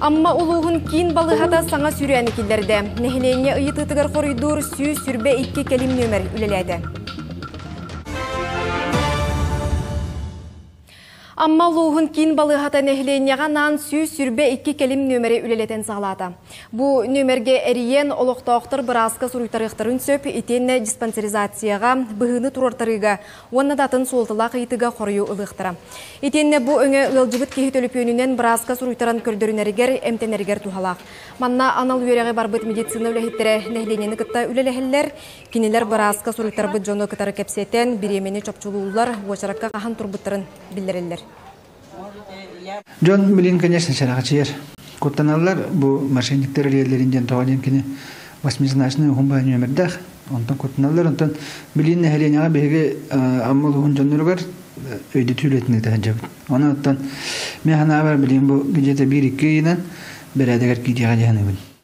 Амма улууһун киин балыыһата саҥа сүүрээни киллэрдэ. Нэһилиэнньэ ыйытыытыгар хоруйдуур 122 кэлим нүөмэр үлэлээтэ. Амма улууһун киин балыыһата нэһилиэнньэҕэ анаан 122 кэлим нүөмэри үлэлэтэн саҕалаата. Бу нүөмэргэ эрийэн олохтоохтор бырааска суруйтарыахтарын сөп, итиэннэ диспансеризацияҕа, быһыыны туруортарыыга уонна да атын суолталаах ыйытыыга хоруйу ылыахтара. Итиэннэ бу өҥө ыалдьыбыт киһи төлөпүөнүнэн бырааска суруйтаран көрдөрүнэригэр, эмтэнэригэр туһалаах. Манна анал үөрэҕи барбыт медицина үлэһиттэрэ нэһилиэнньэни кытта үлэлэһэллэр. Кинилэр бырааска суруйтарбыт дьону кытары кэпсэтэн, бириэмэни чопчулууллар, уочаракка хаһан турбуттарын биллэрэллэр. Дьон билин, конечно, сэрэхэчийэр. Куттаналлар бу мошенниктар эрийэллэрин диэн тоҕо диэн кини восьмизначный уһун баһа нүөмэрдээх. Онтон куттаналлар. Онтон билин нэһилиэнньэҕэ биһиги Амма улууһун дьонноругар өйдөтүү үлэтин ыыта сылдьабыт. Онон оттон мин санаабар билин бу где-то биир-икки ыйынан бэрээдэгэр киириэҕэ дии саныыбын.